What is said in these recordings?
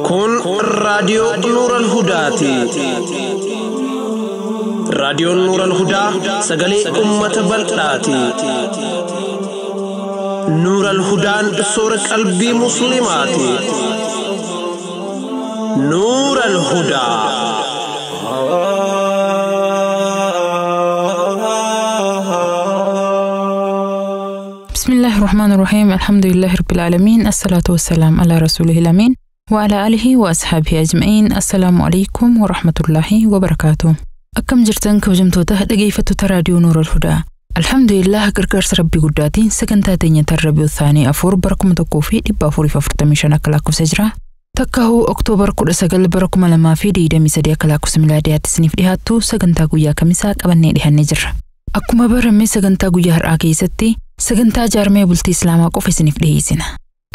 Kun raadiyoo Nuural Hudaati. Raadiyoon Nuural Hudaa sagalee uummata bal'aati. Nuural Hudaan soora qalbii Musliimaati. Nuural Hudaa. بسم الله الرحمن الرحيم، الحمد لله رب العالمين، الصلاة والسلام على رسوله الأمين وعلى آله وأصحابه أجمعين. السلام عليكم ورحمة الله وبركاته. Akkam jirtan kabajamtoota dhaggeeffattoota raadiyoo Nuur al-Hudaa? Alhamdulillah, gargaarsa Rabbii guddaatiin sagantaa teenya Rabiul Thaanii 4 bara 1445 akka lakkoofsa jira. Takka hoo Oktoobar 19 bara 2023 akka lakkoofsa milaadiyaatti isiniif dhiyaattu sagantaa guyyaa kamisaa qabannee dhiyaannee jirra. Akkuma barame sagantaa guyyaa har'aa keessatti sagantaa jaarmee bultii Islaamaa qofa isiniif dhiyeessina.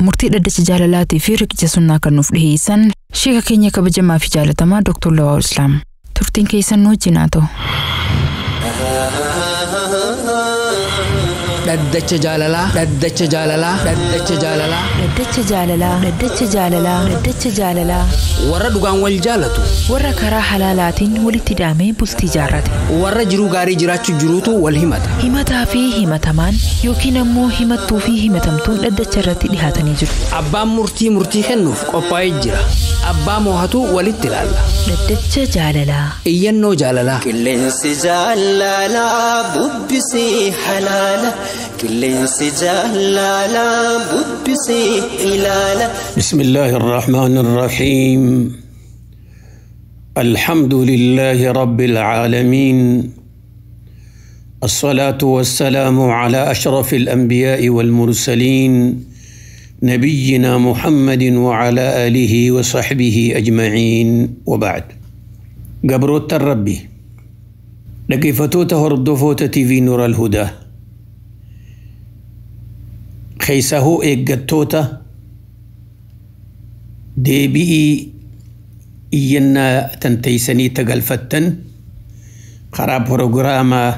Murtii dhaddacha jaalalaatii fi riqicha sunnaa kan nuuf dhiyeessan sheeka keenya kabajamaa fi jaalatamaa Dr. Lawaa Islaam. Turtiin keessan nu wajjin haa ta'u. Dhaddacha jaalalaa, dhaddacha jaalalaa, dhaddacha jaalalaa. Dhaddacha jaalalaa, dhaddacha jaalalaa, dhaddacha jaalalaa. Warra dhugaan wal jaalatu. Warra karaa halaalaatiin walitti hidhamee bultii jaarrate. Warra jiruu gaarii jiraachuu jiruutu wal himata. Himataa fi himatamaan yookiin ammoo himattuu fi himatamtuun dhaddacha irratti dhihaatanii jiru. Abbaan murtii murtii kennuuf qophaa'ee jira. Abbaa moohatu walitti ilaalla. Dhaddacha jaalalaa. Iyyannoo jaalalaa. Qilleensi jaalalaa bubbisee halaala. Qilleensi jaalalaa bubbisee ilaala. بسم الله الرحمن الرحيم، الحمد لله رب العالمين، الصلاة والسلام على أشرف الأنبياء والمرسلين، نبينا محمد وعلى آله وصحبه أجمعين، وبعد. Gabroota Rabbii dhaggeeffattoota hordoftoota TV Nuur al-Hudaa, keessahuu eeggattoota deebi'ii iyyannaa tanteeysanii tagalfattan karaa proogiraamaa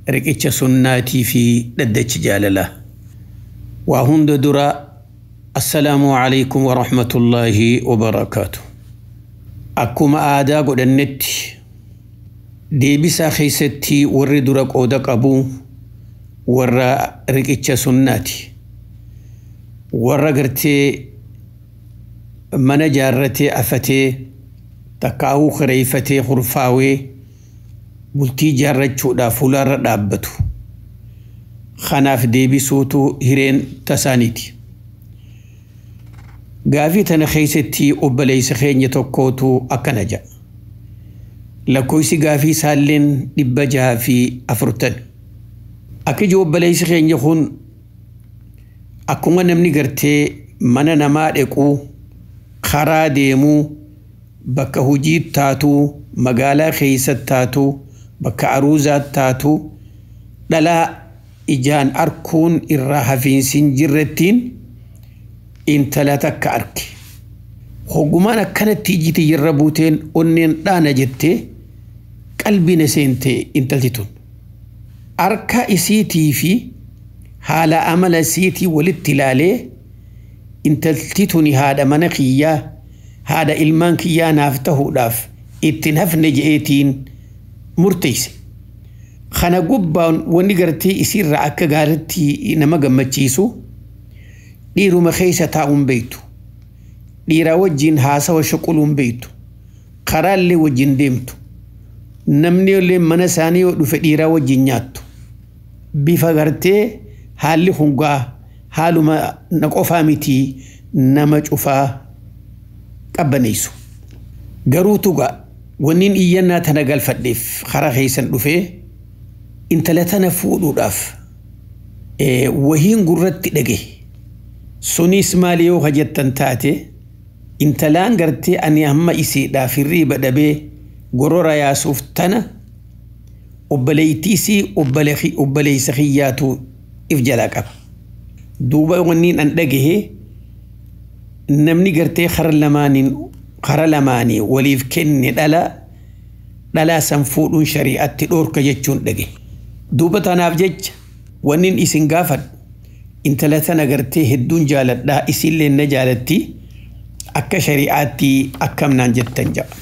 riqicha sunnaatii fi dhaddacha jaalalaa. Waa hunda dura, assalaamu alaykum wa rahmatullaahi wa barakaatu. Akkuma aadaa godhannetti deebisaa keessatti warri dura qooda qabu warra riqicha sunnaati. Warra gartee mana jaarratee afatee takkaa'uu kireeffatee hurfaawee bultii jaarrachuudhaaf fuulaarra dhaabbatu. Kanaaf deebisuutu hireen tasaaniiti. Gaafii tana keessatti obboleessa keenya tokkootu akkana jedha. Lakkoofsi gaafii isaalleen 640. Akka ija obboleessi keenya kun akkuma namni gartee mana namaa dhaquu, karaa deemuu, bakka hojii taatuu, magaalaa keessa taatuu, bakka aruuzaa taatuu, dhalaa ijaan arkuun irraa hafiinsi hin jirrettiin intala takka arke. Hoggumaan akkanatti ijji irra buuteen onneen dhaana jettee qalbiin seente intalti tun. Harka isiitii fi haala amala isiitii walitti ilaalee intalti tuni haadha mana kiyyaa, haadha ilmaan kiyyaa naaf tahuudhaaf ittiin hafne je'eetiin murteesse. Kana gubbaan wanni gartee isiirraa akka gaariitti nama gammachiisu dhiiruma keessa taa'uun beektu. Dhiiraa wajjin haasawa shuquluun beektu. Karaallee wajjin deemtu. Namni illee mana isaanii yoo dhufe dhiiraa wajjin nyaattu. Bifa gartee haalli hungaa haaluma na qofaa miti nama cufaa qabbaneessu. Garuu tuga wanniin iyyannaa tana galfadheef karaa keessan dhufee intala tana fuudhuudhaaf wahiin gurratti dhage. Sunis maali yoo hajjettan taate, intalaan gartee ani amma isiidhaaf hirriiba dhabee gorora yaasuuf tana obboleettii isii obboleessa kiyyaatu if jalaa qaba. Duuba wanniin an dhagahe namni gartee kara lamaanii waliif kenne dhala dhalaa san fuudhuun shari'atti dhoorka jechuun dhage. Duuba tanaaf jecha wannin isin gaafadhu intala tana gartee hedduun jaaladhaa isiillee na jaalatti akka shari'aatti akkam naan jettan jedha.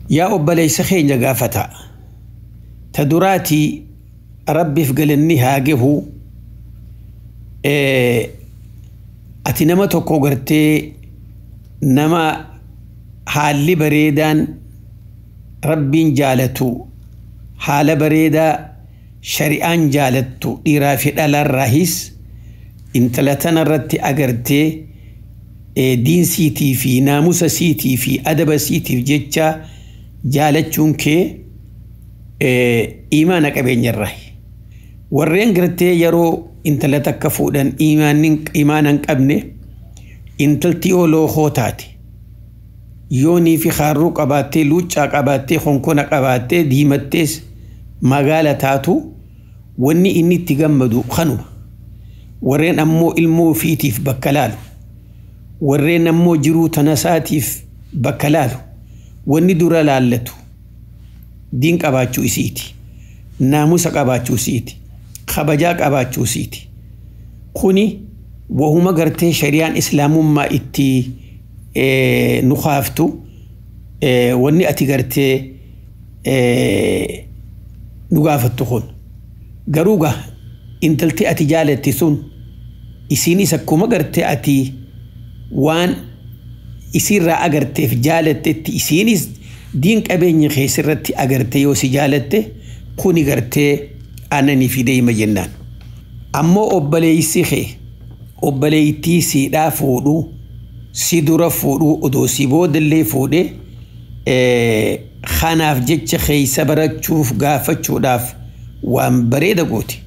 Yaa obboleessa keenya gaafata. Ta duraatii rabbiif galanni haa gahu ati nama tokko gartee nama haalli bareedaan rabbiin jaalatu haala bareedaa shari'aan jaalattu dhiiraa fi dhalaarraahis intala tanarratti agartee diin siitii fi naamusa siitii fi adaba siitiif jecha jaalachuun kee imaana qabeenyarraa. Warreen gartee yeroo intala takka fuudhan imaana hin qabne intalti yoo lookoo taate yoonii fi haarruu qabaattee luuccaa qabaattee honkona qabaattee diimattees magaala taatu wanni inni itti gammadu kanuma. Warreen ammoo ilmoo ofiitiif bakka laalu. Warreen ammoo jiruu tanasaatiif bakka laalu. Wanni dura laallatu diin qabaachuu isiiti. Naamusa qabaachuu isiiti. Kabajaa qabaachuu isiiti. Kuni wahuma gartee shari'aan islaamummaa itti nu kaaftu wanni ati gartee nu gaafattu kun. Garuu gaa intalti ati jaalatte sun isiinis akkuma gartee ati waan isiirraa agarteef jaalattetti isiinis diin qabeenya keessirratti agarte yoo si jaalatte kuni gartee aananii fi deema jennaan. Ammoo obboleessi kee obboleettii siidhaa fuudhuu si dura fuudhuu odoo si boodallee fuudhee kanaaf jecha keessa barachuuf gaafachuudhaaf waan bareeda gooti.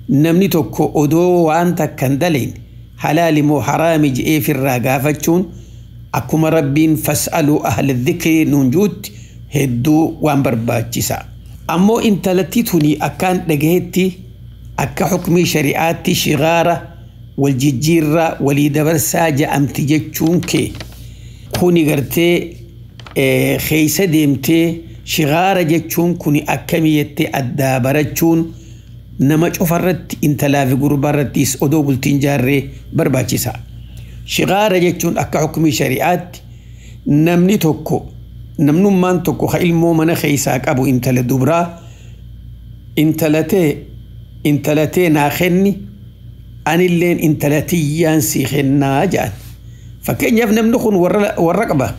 Namni tokko odoo waan takka hin daleen halaali moo haraami je'ee firraa gaafachuun akkuma rabbiin fas'aluu ahla dhikrii nuun juutti hedduu waan barbaachisa. Ammoo intalatti tuni akkaan dhagahetti akka hukumii shari'aatti shigaara wal jijjiirraa walii dabarsaa ja'amti jechuun kee kuni gartee keessa deemtee shigaara jechuun kuni akkamii jettee addaa barachuun nama cufarratti intalaa fi gurbaarrattis odoo bultiin jaarree barbaachisa. Shigaara jechuun akka hukumii shari'aatti namni tokko namnummaan tokko ka ilmoo mana keessaa qabu intala dubraa intalatee naa kenni anilleen intalatiyyaan sii kennaa jedhan. Fakkeenyaaf namni kun warra qaba.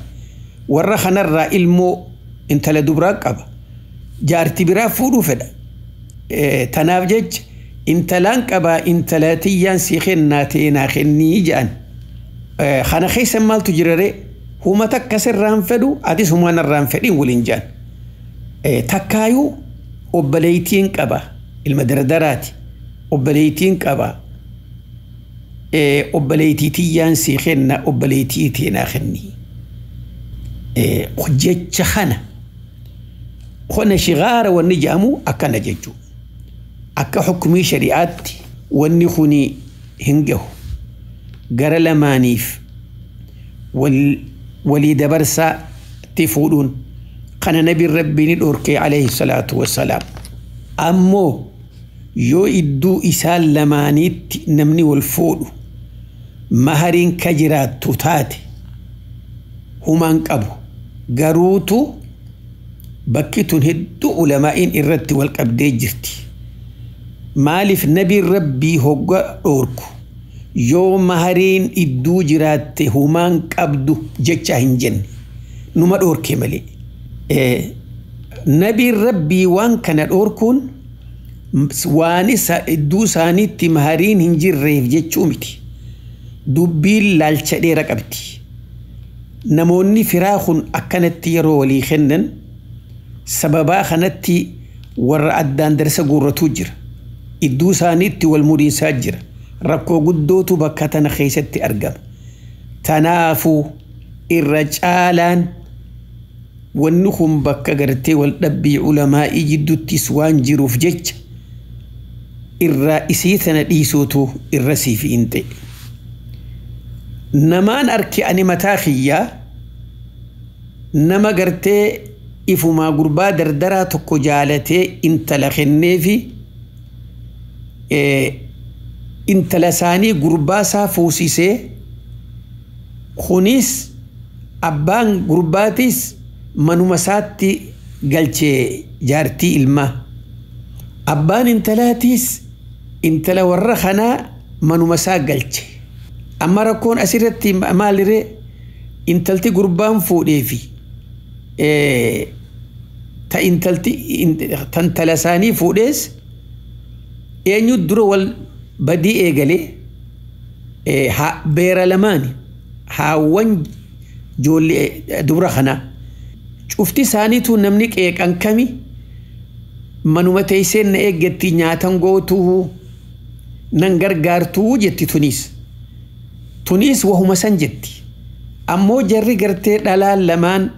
Warra kanarraa ilmoo intala dubraa qaba. Jaarti biraa fuudhuu fedha. Tanaaf jecha intalaan qabaa intalatiyyaan sii kennaa ta'e naa kennii jedhan. Kana keessa maaltu jira ree? Huma takka sirraan fedhu atis huma narraan fedhin waliin jedhan. Takkaayuu obboleettiin qaba. Ilma dardaraati. Obboleettiin qaba. Obboleettii tiyyaan sii kenna obboleettii teenaa kenni. Jecha kana kana shigaara wanni jedhamu akkana jechuudha. Akka hukumii shari'aatti wanni kuni hin gahu. Gara lamaaniif walii dabarsaatti fuudhuun kana nabiin rabbii ni dhorkee alayhi salaatu wassalaam. Ammoo yoo idduu isaan lamaaniitti namni wal fuudhu mahariin ka jiraattu taate humaan qabu garuutu bakki tun hedduu ulamaa'iin irratti wal qabdee jirti. Maaliif nabiin rabbii hogga dhoorku yoo mahariin idduu jiraatte humaan qabdu jecha hin jenne numa dhoorke malee. Nabiin rabbii waan kana dhoorkuun waan isa idduu isaaniitti mahariin hin jirreef jechuu miti. Dubbiin laalcha dheera qabdi. Namoonni firaa kun akkanatti yeroo walii kennan sababaa kanatti warra addaan darsa guurratu jira. Idduu isaaniitti wal muriinsaa jira. Rakkoo guddootu bakka tana keessatti argama. Tanaafuu irra caalaan wanni kun bakka gartee wal dhabbii ulamaa'ii jidduuttis waan jiruuf jecha irraa isii tana dhiisuutu irra siif hin ta'e. Namaan arki ani mataa kiyyaa nama gartee Ifumaa gurbaa dardaraa tokko jaalatee intala kenneefi intala isaanii gurbaa isaa fuusisee, kunis abbaan gurbaatis manuma isaatti galchee jaartii ilmaa. Abbaan intalaatiis intala warra kanaa manuma isaa galche. Amma rakkoon asirratti maaliree? Intalti gurbaan fuudhee fi ta intalti tantala isaanii fuudhees eenyu dura wal badii eegalee? Beera lamaani haawwan ijoollee dubra kanaa cufti isaaniitu namni qeeqan kami manuma teesseen na eeggatti, nyaatan gootuu, nan gargaartuu jetti. Tuniis wahuma san jetti. Ammoo jarri gartee dhalaan lamaan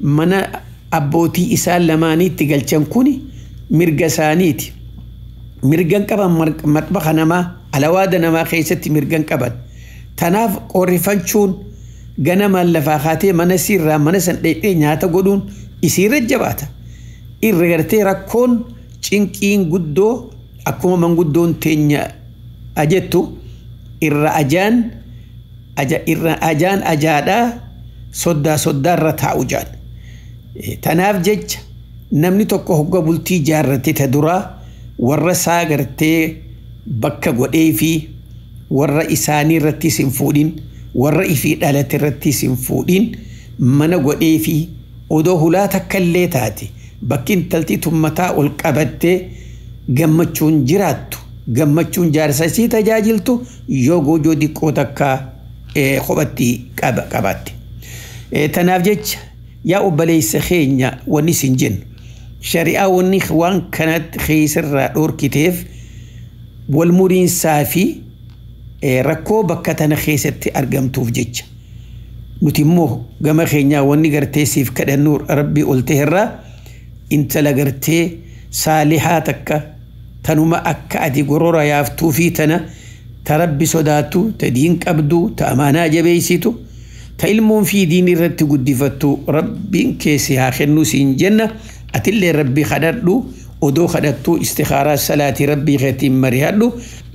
mana abbootii isaan lamaaniitti galchan kuni mirga isaaniiti. Mirgan qaban maxbaxa namaa, alawaada namaa keessatti mirgan qaban. Tanaaf qorrifachuun ganamaan lafaa kaatee mana siirraa mana san dheedhee nyaata godhuun isiirra jabaata. Irra gartee rakkoon cinqiin guddoo, akkuma manguddoon teenya ajettu, irra ajaan irra ajaan ajaadhaa soddaa soddaarra taa'u jaan. Tanaaf jecha namni tokko hogga bultii jaarrate ta duraa warra isaa gartee bakka godhee fi warra isaanii irrattis hin fuudhin, warra ifii dhalate irrattis hin fuudhin, mana godhee fi odoo hulaa takka illee taate bakki intalti tummataa ol qabattee gammachuun jiraattu, gammachuun jaarsa isii tajaajiltu, yoo goojoo diqqoo takka kophatti qabaatte. Tanaaf jecha yaa obboleessa keenya, wanni isin jennu shari'aa wanni waan kanatti keessarraa dhorkiteef wal muriinsaa fi rakkoo bakka tana keessatti argamtuuf jecha. Nuti immoo gama keenyaa wanni gartee siif kadhannu rabbii ol ta'erraa intala gartee saalihaa takka, tanuma akka ati gorora yaaftuu fi tana ta rabbi sodaattu, ta diin qabdu, ta amaanaa jabeessitu, ta ilmoon fi diin irratti guddifattu rabbiin keessi haa kennu siin jenna. Atillee rabbii kadhadhu, odoo kadhattuu istikhaaraa salaatii rabbii keetiin marihadhu,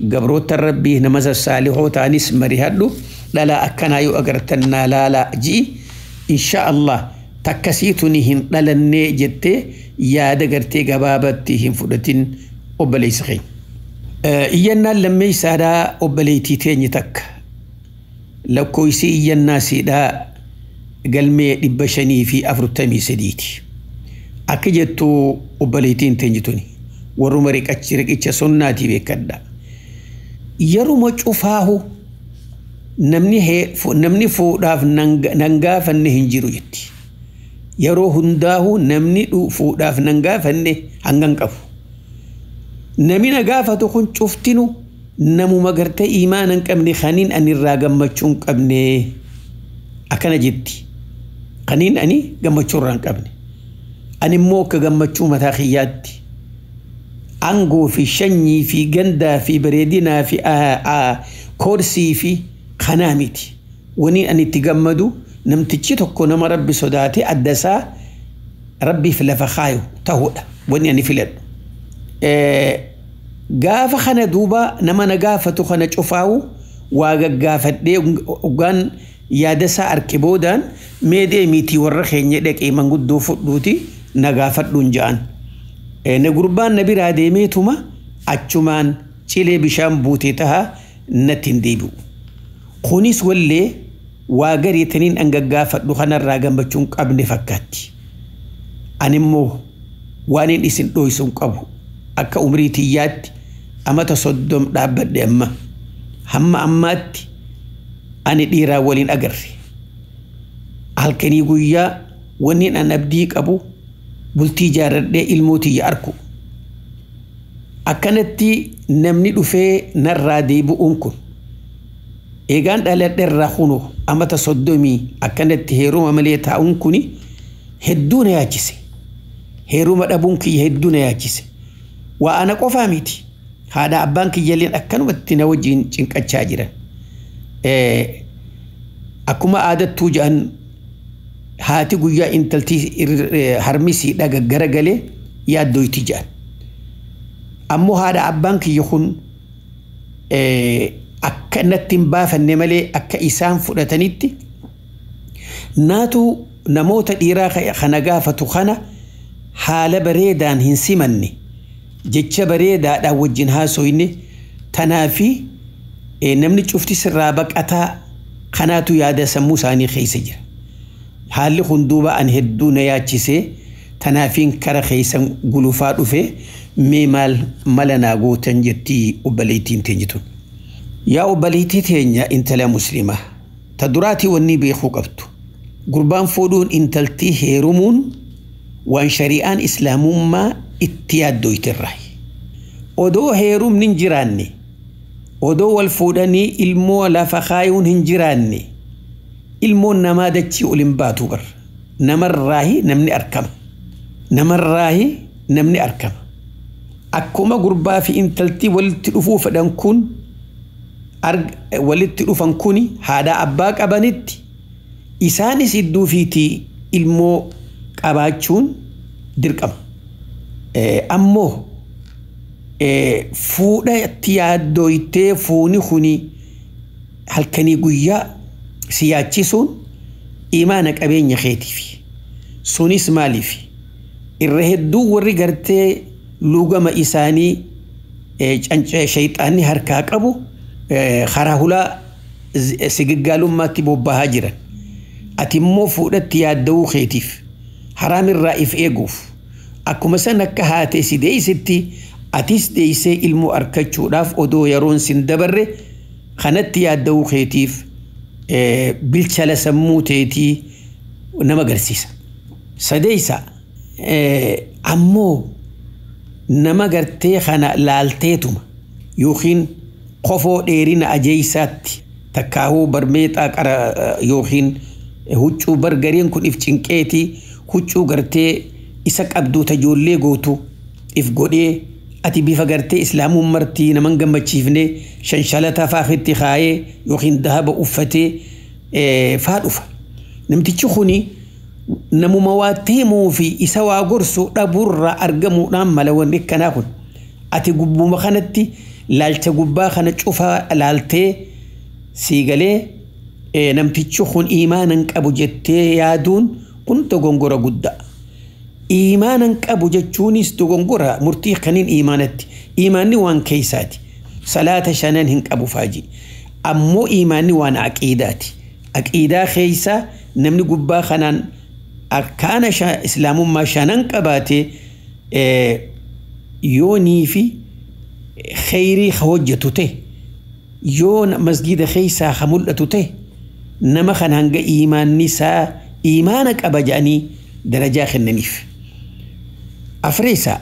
gabroota rabbii nama sassaalihoo ta'anis marihadhu. Dhalaa akkanaa yoo agartan naa laalaa ji'i. Insha Allah takkasiitu ni hin dhalannee jettee yaada gartee gabaabatti hin fudhatin, obboleessa keenya. Iyyannaan lammeessaadhaa obboleettii teenye takka lakkoofsi iyyannaa siidhaa galmee 543ti. Akka jettu obboleettiin teenye tuni warruma riqicha sunnaatii beekadha. Yeruma cufaahu namni fuudhaaf nan gaafanne hin jiru jetti. Yeroo hundaahu namni fuudhaaf nan gaafanne hangan qabu. Namni na gaafatu kun cuftinu namuma gartee imaana hin qabne, kaniin ani irraa gammachuu hin qabne akkana jetti. Kaniin ani gammachuu irraa hin qabne. Ani immoo akka gammachuu mataa kiyyaatti aangoo fi shanyii fi gandaa fi bareedinaa fi koorsii fi kanaa miti. Wani ani itti gammadu namtichi tokko nama rabbi sodaate adda isaa rabbiif lafa kaayu ta'uudha wani ani filadhu. Gaafa kana duuba nama na gaafatu kana cufaawu waa gaggaafadhee dhugaan yaada isaa arke boodaan mee deemiitii warra keenya dhaqee manguddoo fudhuuti na gaafadhuun ja'an. Na gurbaan na biraa deemeetuma achumaan cilee bishaan buutee tahaa natti hin deebi'u. Kunis wallee waa gareetaniin an gaggaafadhu kanarraa gammachuu hin qabne fakkaatti. Ani immoo waan inni isin dho'isu hin qabu. Akka umrii tiyyaatti amata 30 dhaabbadhe amma. Hamma ammaatti ani dhiiraa waliin agarre. Halkanii guyyaa wanni an abdii qabu bultii ijaarradhee ilmoo tiyya arku. Akkanatti namni dhufee narraa deebi'uun kun eegaan dhaladheerraa kunoo amata 30 akkanatti heeruma malee taa'uun kuni hedduu na yaachise. Heeruma dhabuun kiyya hedduu na yaachise. Waa ana qofaa miti. Haadha abbaan kiyyalleen akkanumatti na wajjin cinqachaa jiran. Akkuma aadattuu jedhan Haati guyyaa intaltii harmisiidha gaggaragalee yaaddooyti jedhan. Ammoo haadha abbaan kiyya kun akka natti hin baafanne malee akka isaan fudhatanitti naatu namoota dhiiraa kana gaafatu kana haala bareedaan hin simanne, jecha bareedaadhaan wajjin haasoyne, tanaafi namni cufti sirraa baqataa kanaatu yaada sammuu isaanii keessa jira. Haalli kun duuba an hedduu na yaachisee, tanaafiin kara keessan gulufaa dhufe, mee maal mala naa gootan jettii obboleettiin teenya tun. Yaa obboleettii teenya intala musliimaa, ta duraatii wanni beekuu qabdu. Gurbaan fuudhuun, intaltii heerumuun waan shari'aan islaamummaa itti yaaddoytirraa. Odoo heerumni hin jiraanne, odoo wal fuudhanii ilmoo lafa kaayuun hin jiraanne, ilmoon namaa dachii ol hin baatu bar. Namarraahi namni arkama. Namarraahi namni arkama. Akkuma gurbaa fi intaltii walitti dhufuu fedhan kun, walitti dhufan kuni haadha abbaa qabanitti, isaanis idduu fiitii ilmoo qabaachuun dirqama. Ammoo fuudha itti yaaddooytee fuuni kuni halkanii guyyaa si yaachisuun imaana qabeenya keetiifi. Sunis maaliif? Irra hedduu warri gartee lugama isaanii shayxaanni harkaa qabu karaa hulaa sigiggaalummaatti bobbahaa jiran. Ati immoo fuudhatti yaadda'uu keetiif haraamirraa if eeguuf, akkuma san akka haate si deeysitti atis deeysee ilmoo argachuudhaaf, odoo yeroon sin dabarre kanatti yaadda'uu keetiif bilchala sammuu teetii nama agarsiisa. Sadeeysa ammoo nama gartee kana laalteetuma yookiin qofoo dheerina ajeeysaatti takkaahuu barmeexaa qara yookiin huccuu bargariin kun if cinqeetii huccuu gartee isa qabdu tajoollee gootu if godhee, ati bifa gartee islaamummartii naman gammachiifne shanshalata faafitti kaayee yookiin dahaba uffatee faa dhufa. Namtichi kuni namuma waa himuu fi isa waa gorsu dhabuurraa argamuudhaan mala wanni akkanaa kun. Ati gubbuma kanatti laalcha gubbaa kana cufaa laaltee siigalee namtichi kun iimaanan qabu jettee yaaduun kun dogongora guddaa. Iimaanan qabu jechuunis dogongora murtii kaniin iimaanatti. Iimaanni waan keessaati. Salaata shanan hin qabu faaji. Ammoo iimaanni waan aqiidaati. Aqiidaa keessa namni gubbaa kanaan arkaana islaamummaa shanan qabaate yoonii fi kheyrii hojjetu ta'e, yoo masgida keessaa ha mul'atu ta'e, nama kan hanga iimaanni isaa iimaana qaba jedhanii darajaa kennaniif. Afreessa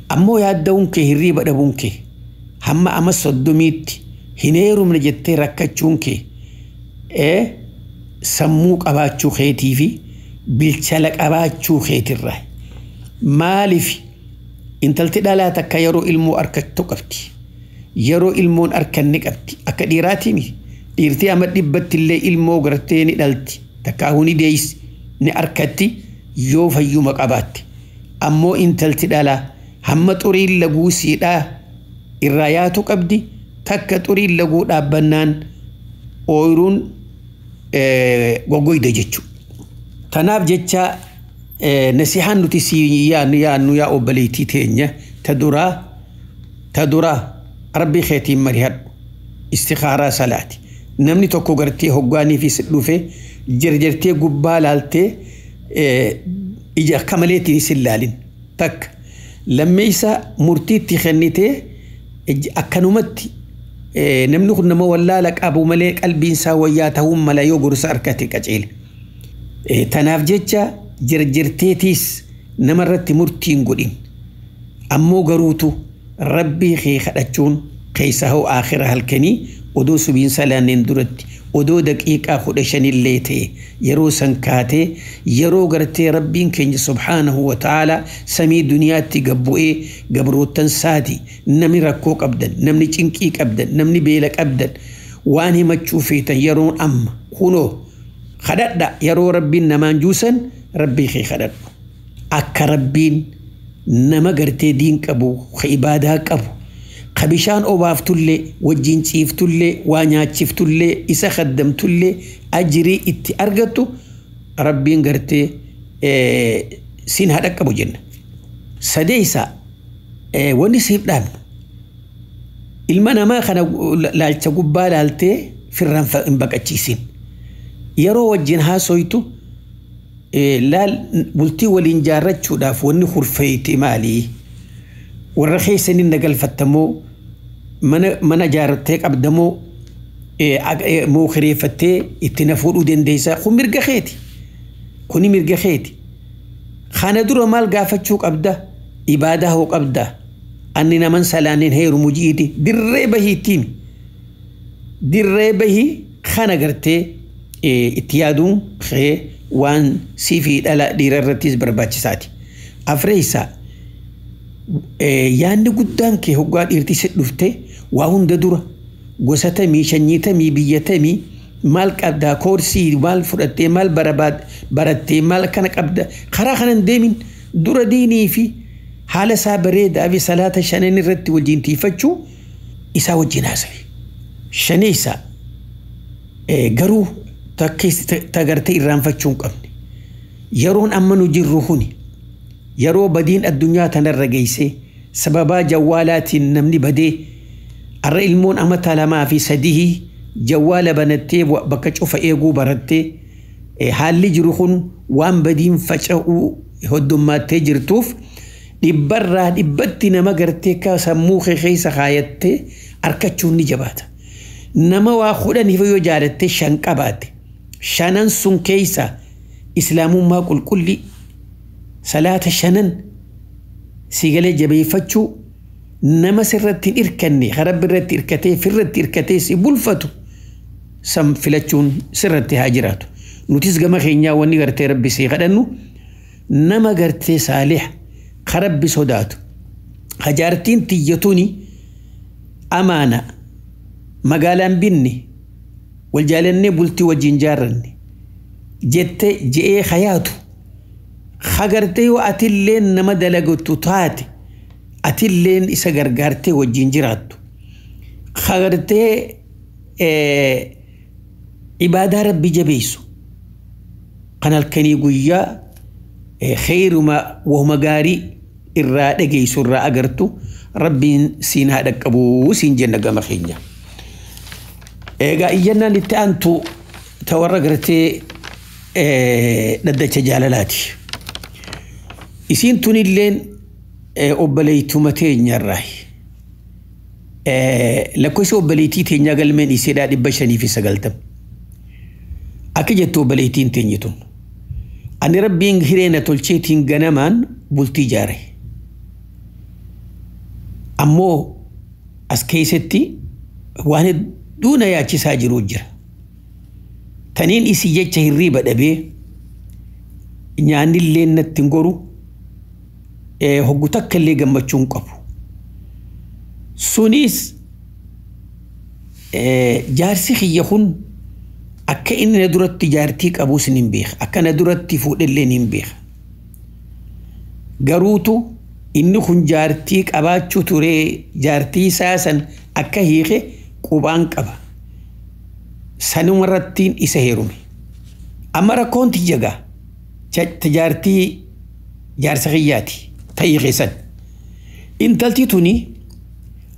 ammoo yaadda'uun kee, hirriiba dhabuun kee, hamma ama 30tti hin heerumne jettee rakkachuun kee sammuu qabaachuu keetii fi bilchala qabaachuu keetirraa. Maaliif? Intalti dhalaa takka yeroo ilmoo arkattu qabdi. Yeroo ilmoon arkanne qabdi. Akka dhiiraatiin dhiirtii amma 100tti illee ilmoo gartee ni dhalti. Takkaahuu ni deeysi, ni arkatti yoo fayyuma qabaatti. Ammoo intalti dhalaa hamma xuriin laguu siidhaa irraa yaatu qabdi. Takka xuriin laguu dhaabbannaan ooyiruun goggoyda jechuudha. Tanaaf jecha nasihaan nuti si yaannu yaannu, yaa obboleettii teenya, ta duraa rabbii keetiin marihadhu, istikaaraa salaati. Namni tokko gartee hoggaanii fi si dhufe jarjartee gubbaa laaltee ija akka maleetiin isin laalin takka. Lammeessa murtiitti kennitee akkanumatti namni kun nama wallaala qabu malee qalbiin isaa wayyaa ta'uu mala yoo gorsa harkate qaceele. Tanaaf jecha jirjirteetiis namarratti murtiin godhin. Ammoo garuutu rabbii kee kadhachuun keessa hoo aakhira halkanii odoo subiin salaanneen duratti, odoo daqiiqaa 15illee ta'e yeroo san kaatee, yeroo gartee rabbiin keenya subhaanahu wa ta'ala samii duniyaatti gabbu'ee gabroottan saati, namni rakkoo qabdan, namni cinqii qabdan, namni beela qabdan, waan himachuu feetan yeroon amma kunoo. Kadhadha yeroo rabbiin namaan juusan rabbii kee kadhadhu. Akka rabbiin nama gartee diin qabu, ka ibaadaa qabu, ka bishaan obaaftullee, wajjin ciiftullee, waa nyaachiftullee, isa kaddamtullee ajirii itti argattu rabbiin gartee siin haa dhaqqabu jenna. Sadeessa wanni siif dhaabnu ilma namaa kana laalcha gubbaa laaltee firraan hin baqachiisin. Yeroo wajjin haasoytu laal bultii waliin jaarrachuudhaaf wanni hurfeeyti maalii? Warra keessaniin na galfattamoo mana jaarrattee qabdamoo moo kireeffattee itti na fuudhuu dandeessaa? Kun mirga keeti. Kuni mirga keeti. Kana dura maal gaafachuu qabda? Ibaadaa hoo qabda? Anni naman salaaniin heerumu ji'iti. Dirree bahii ittiin. Dirree bahii kana gartee itti yaaduun kee waan sii fi dhala dhiira irrattis barbaachisaati. Afreessaa yaadni guddaan kee hoggaa dhiirti si dhufte waa hunda dura gosa tamii sanyii tamii biyya tamii maal qabdaa koorsii maal fudhattee maal barattee maal kana qabda karaa kana hin deemin dura diinii fi haala isaa bareedaa fi salaata shanan irratti wajjin tiifachuu isaa wajjin haasawi. Shaneessaa garuu tagartee irraanfachuu hin qabne. Yeroon amma nu jirru kuni yeroo badiin addunyaa tanarra geessee sababaa jawwaalaatiin namni badee har'a ilmoon amata 2 fi 3 jawwaala banattee bakka cufa eeguu barattee haalli jiru kun waan badiin faca'uu hoddommaattee jirtuuf dhibbarraa dhibbatti nama gartee ka sammuu kee keessa kaayattee harkachuun ni jabaata. Nama waa 10 yoo jaalattee 5 qabaatte 5 sun keessa islaamummaa qulqulli salaata 5 sigalee jabeeffachuu nama sirratti hin irkanne rabbi irratti irkatee firratti irkatee si bulfatu san filachuun sirratti haa jiraatu. Nutis gama keenyaa wanni gartee rabbi sii kadhannu nama gartee saalih ka rabbi sodaatu hajaartiin tiyyatuni amaana magaalaan binne wal jaalannee bultii wajjin jaarranne jette je'ee hayaatu hagartee yoo atilleen nama dalagattu taate atilleen isa gargaartee wajjin jiraattu hagartee ibaadaa rabbi jabeessu kan halkanii guyyaa خيرما وهما gaarii irraa dhageessu irraa agartu rabbiin siin haa dhaqqabuu siin jenna gama keenya. Egaa iyyannaan itti aantu ta warra gartee dhaddacha jaalalaati. Isiin tunilleen obboleettuma teenyarraayi. Lakkoofsi obboleettii teenyaa galmeen iseedhaa 590. Akka jettu obboleettiin teenye tun. Ani rabbiin hireena tolcheetiin ganamaan bultii ijaare. Ammoo as keessatti waan hedduu na yaachisaa jiru jira. Taniin isii jecha hirriiba dhabee nyaannillee natti hin goru hoggu takka illee gammachuu hin qabu. Sunis jaarsi kiyya kun akka inni na duratti jaartii qabuus ni beeka. Akka na duratti fuudhellee ni beeka. Garuutu inni kun jaartii qabaachuu turee jaartii isaa san akka hiike qubaan qaba. Sanuma irrattiin isa heerume. Amma rakkoon tiyya gaa jaartii jaarsa kiyyaati ta hiike san. Intalti tuni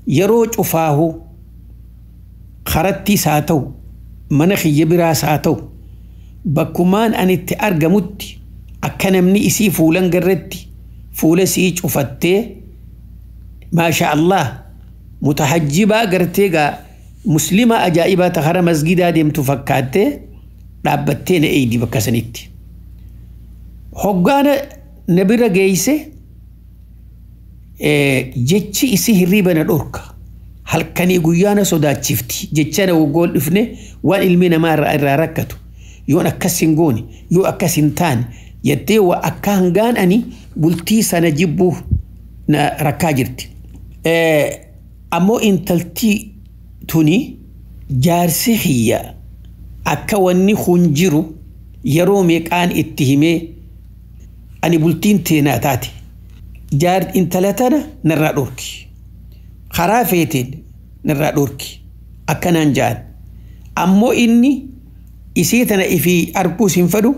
yeroo cufaahu karattiis haa ta'u mana kiyya biraas haa ta'u bakkumaan ani itti argamutti akka namni isii fuulan garretti fuula sii cufattee maasha Allah mutahajjibaa gartee gaa muslima ajaa'ibaa ta kara masgidaa deemtu fakkaattee dhaabbattee na eeydi bakka sanitti. Hoggaana na bira geeyse jechi isii hirriiba na dhorka. Halkanii guyyaa na sodaachifti. Jecha na waggoon dhufne waan ilmi namaa irraa rakkatu. Yoon akkas hin goone, yoo akkas hin taane jettee waa akka hangaan ani bultii sana jibbuuf na rakkaa jirti. Ammoo intaltii tuni jaarsi kiyya akka wanni kun jiru Yeroo meeqaan itti himee ani bultiin teenaa taate jaar intala tana narraa dhorki, karaa feeteen narraa dhorki akkanaan ja'an. Ammoo inni isii tana ifii arguus hin fedhu,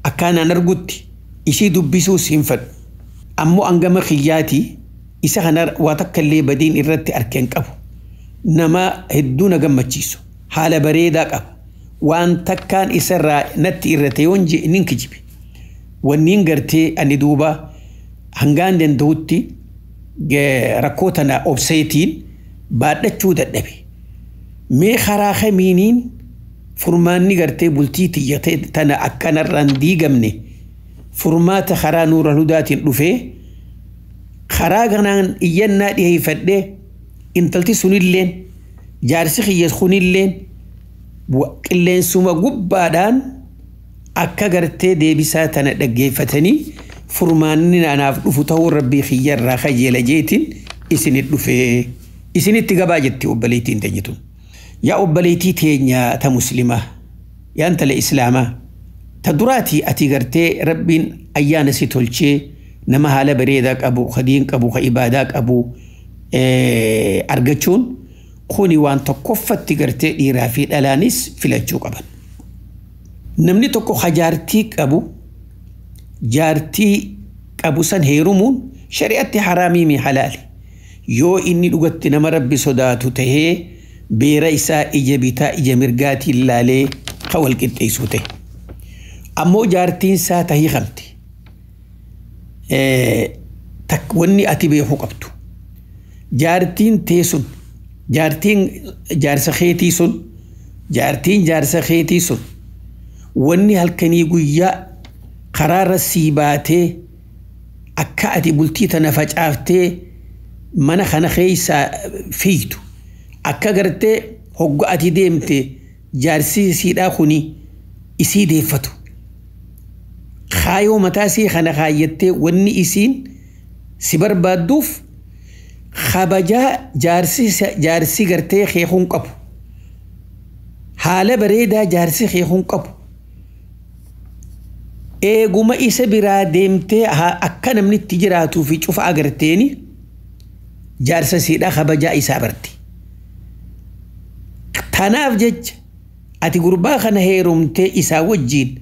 akkanaan argutti isii dubbisuus hin fedhu. Ammoo hangama kiyyaatii isa kana waa takka illee badiin irratti arkeen qabu. Nama hedduu na gammachiisu, haala bareedaa qaba. Waan takkaan isarraa natti irrate yoon jee nin kijibe. Wanniin gartee ani duuba hangaan danda'utti rakkoo tana obseetiin baadhachuu dadhabe. Mee karaa kamiiniin furmaanni gartee bultii tiyya tana akkanarraan diigamne furmaata karaa Nuura Hudaatiin dhufee karaa kanaan iyyannaa dhiyeeffadhee intalti sunilleen jaarsi kiyya kunilleen qilleensuma gubbaadhaan akka gartee deebisaa tana dhaggeeffatanii furmaanni anaaf dhufu ta'uu rabbii kiyyarraa kajeela jeetiin isinit dhufee isinitti gabaa jetti obboleettiin teenyitu. Yaa obboleettii teenya ta muslimaa, yaa intala islaamaa, ta duraatii ati gartee rabbiin ayyaana si tolchee nama haala bareedaa qabu, ka diin qabu, ka ibaadaa qabu argachuun kuni waan tokkoffatti gartee dhiiraa fi dhalaanis filachuu qaban. Namni tokko ka jaartii qabu, jaartii qabu san heerumuun shari'atti haraamii mi halaali. Yoo inni dhugatti nama rabbi sodaatu tahee beera isaa ija bitaa ija mirgaatiin laalee ka wal qixxeessu ta'e. Ammoo jaartiin isaa tahii qabdi. Wanni ati beekuu qabdu. Jaartiin tee sun, jaartiin jaarsa keetii sun, jaartiin jaarsa keetii sun wanni halkanii guyyaa karaarra sii baatee akka ati bultii tana facaaftee mana kana keessaa fiigdu, akka gartee hogga ati deemte jaarsi siidhaa kuni isii deeffatu. Kaayoo mataa isii kana kaayyattee wanni isiin si barbaadduuf kabajaa jaarsi gartee keekuun qabu. Haala bareedaa jaarsi keekuun qabu. Eeguma isa biraa deemtee akka namni itti jiraatuu fi cufa agarteeni jaarsa siidhaa kabajaa isaa barti. Tanaaf jecha ati gurbaa kana heerumtee isaa wajjiin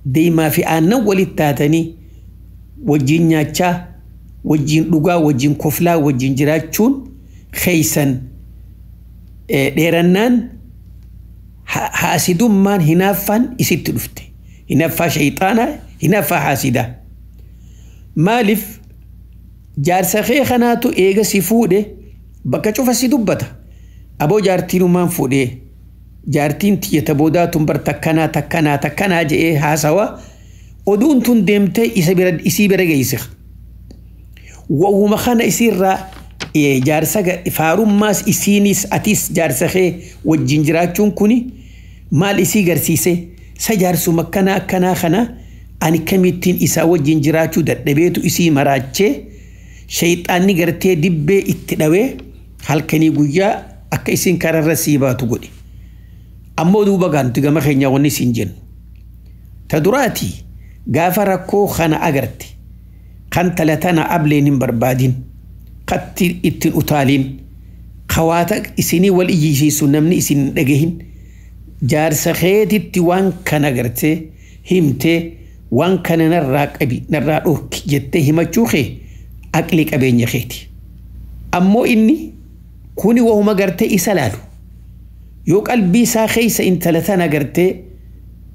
deemaa fi aannan walitti taatanii wajjiin nyaachaa, wajjiin dhugaa, wajjiin koflaa, wajjiin jiraachuun keeysan dheerannaan haasidummaan hinaaffaan isitti dhufte. Hinaaffaa shayxaanaa, hinaaffaa haasidaa. Maaliif jaarsa kee kanaatu eega si fuudhe bakka cufa si dubbata. Aboo jaartiinumaan fuudhee jaartiin tiyya ta boodaa tun bar takkanaa takkanaa takkanaa je'ee haasawa oduun tun deemtee isa bira isii bira geessisa. Wawuma kana isiirraa jaarsa faarummaas isiinis atis jaarsa kee wajjin jiraachuun kuni maal isii garsiise sa jaarsuma akkanaa akkanaa kana ani kamittiin isaa wajjin jiraachuu dadhabeetu isii maraachee shayxaanni gartee dibbee itti dhawee halkanii guyyaa akka isiin kararra sii baatu godhe. Ammoo duuba gaantu gama keenyaa wanni isiin jennu. Ta duraatii gaafa rakkoo kana agarte kan talatana ableen hin barbaadin, katti ittiin utaalin, kawaata isinii wal iyyisiisu namni isin hin dhagahin, jaarsa keetitti waan kana gartee himtee waan kana narraa qabi narraa dhorki jettee himachuu kee aqli qabeenya keeti. Ammoo inni kuni wahuma gartee isa laalu. Yoo qalbii isaa keessa intala tana gartee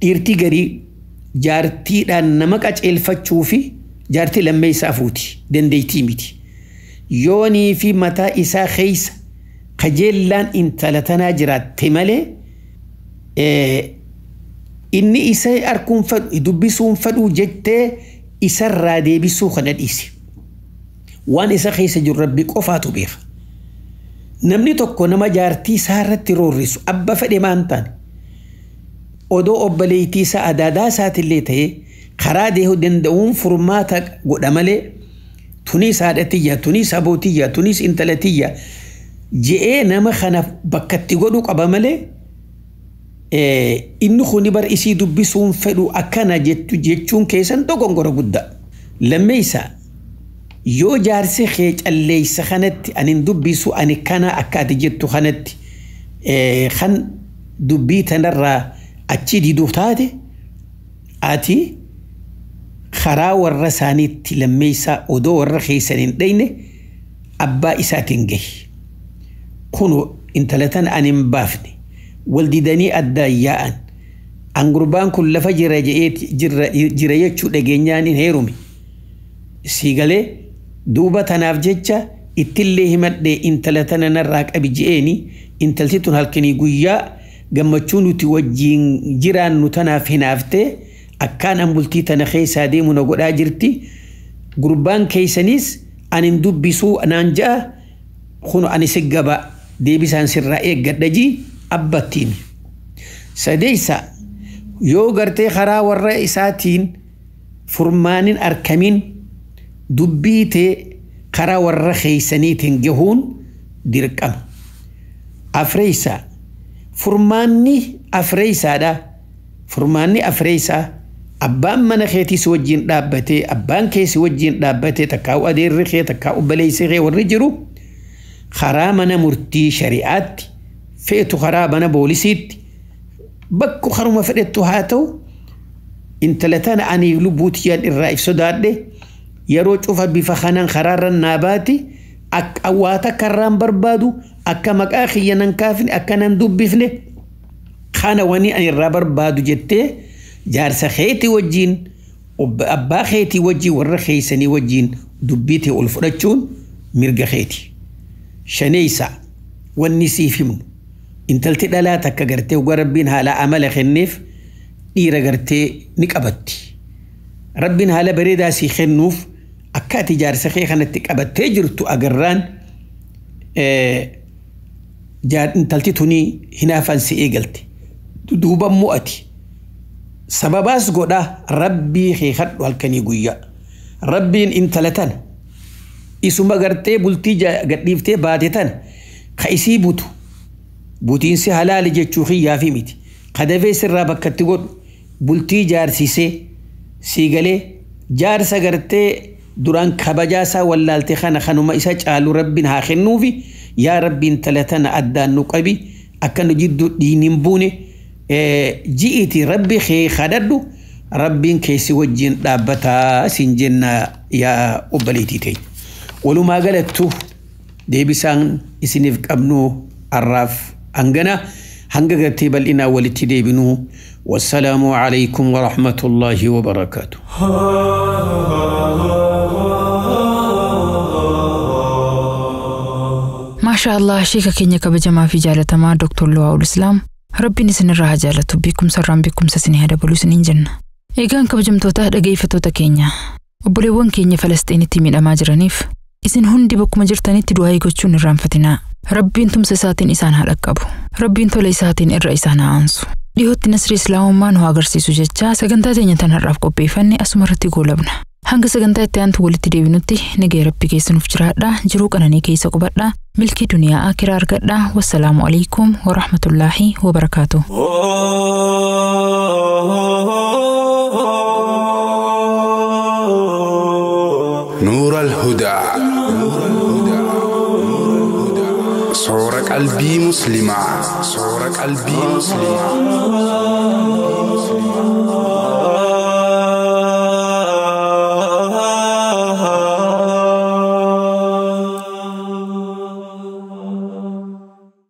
dhiirtii garii jaartiidhaan nama qaceelfachuu fi jaartii lammeessaa fuuti dandeettii miti. Yoonii fi mataa isaa keessa kajeellaan intala tanaa jiraatte malee inni isa arkuun fedhu dubbisuun fedhu jettee isarraa deebisuu kana dhiisi. Waan isa keessa jiru rabbi qofaatu beeka. Namni tokko nama jaartii isaa irratti roorrisu abba fedhe maan taane odoo obboleettii isaa adaadaa isaatillee ta'ee karaa deehuu danda'uun furmaata godha malee tunis haadha tiyya, tunis abootiyya, tunis intala tiyya je'ee nama kana bakkatti godhuu qaba malee. Inni kuni bar isii dubbisuun fedhu akkana jechuun keessan dogongora guddaa. Lammeessa yoo jaarsi kee calleessa kanatti ani dubbisu ani kana akka ati jettu kanatti kan dubbii tanarraa achi diduuf taate ati karaa warra isaaniitti lammeessaa odoo warra keessan hin dhayne abbaa isaatiin gahi. Kun intala tana ani hin baafne wal didanii addaan yaa'an an gurbaan kun lafa jira jira jechuu dhageenyaan hin heerume. Sii galee duuba tanaaf jecha ittillee himadhee intala tana narraa qabi je'eeni intalti tun halkanii guyyaa gammachuu nuti wajjiin jiraannu tanaaf hinaaftee akkaan an bultii tana keessaa deemu na godhaa jirti. Gurbaan keessanis ani hin dubbisuu naan ja'a kun ani si gaba deebisaan sirraa eeggadha jii abbattiin. Sadeessa yoo gartee karaa warra isaatiin furmaanin arkamiin dubbii tee karaa warra keeysaniitiin gahuun dirqama. Afreessa furmaanni afreessaadha. Furmaanni afreessaa abbaan mana keetii si wajjin dhaabbatee abbaan kee si wajjin dhaabbatee takkaa'u adeerri kee takkaa'u obboleessi kee warri jiru karaa mana murtii shari'aatti feetu karaa mana boolisiitti bakku karuma fedhettu haa ta'u intala tana ani lubbuu tiyyaan irraa if sodaadhe yeroo cufa bifa kanaan karaarra naa baati akka waa takka irraan barbaadu akka maqaa kiyya nan kaafne akka nan dubbifne kana wani ani irraa barbaadu jettee jaarsa keetii wajjin abbaa keetii wajjin warra keeysanii wajjin dubbii ta'e ol fudhachuun mirga keeti. Shaneessa wanni siif himnu intalti dhalaa takka gartee dhugaa rabbiin haala amala kenneef dhiira gartee ni qabatti. Rabbiin haala bareedaa sii kennuuf akka ati jaarsa kee kanatti qabattee jirtu agarraan intalti tunii hinaafan si eegalte. Duuba mo'ati. Sababaas godhaa rabbii kee kadhu halkanii guyyaa. Rabbiin intala tana isuma gartee bultii gadhiiftee baate tana ka isii butu butiinsi halaali jechuu kiyyaa fi miti. Kadafee sirraa bakkatti godhu bultii jaarsisee sii galee jaarsa gartee duraan kabajaa isaa wallaalte kana kanuma isa caalu rabbiin haa kennuufi yaa rabbiin intala tana addaan nu qabi akka nu jidduu dhiin hin buune ji'iti rabbi kee kadhadhu rabbiin keessi wajjin dhaabbataa siin jenna yaa obboleettii teenya. Walumaa galattu deebisaan isiniif qabnu har'aaf hangana hanga gartee bal'inaa walitti deebinuu wassalaamu alaykum wa rahmatullaahi wa barakaatu. Maasha Allah sheeka keenya kabajamaa fi jaalatamaa Dr. Luwaa'ul Islaam Rabbiin isinirraa haa jaalatu beekumsa irraan beekumsa isinii haa dabalu isiniin jenna. Eegaan kabajamtoota dhageeffattoota keenya obboleewwan keenya Falasxiinitti miidhamaa jiraniif isin hundi bakkuma jirtanitti du'aa gochuun irraanfatinaa. Rabbiin tumsa isaatiin isaan haa dhaqqabu. Rabbiin tola isaatiin irra isaan haa aansu. Dhihootti nasri islaamummaa nu haa agarsiisu jechaa sagantaa teenya tan har'aaf qopheeffanne asuma irratti goolabna. Hanga sagantaa itti aantu walitti deebinutti nagaya Rabbi keessa nuuf jiraadhaa jiruu qananii keessa qubadhaa milkii duniyaa akiraa argadhaa wassalaamu alaikum warahmatullaahi wabarakaatu. نور الهدى صورة قلبي مسلمة صورة قلبي مسلمة.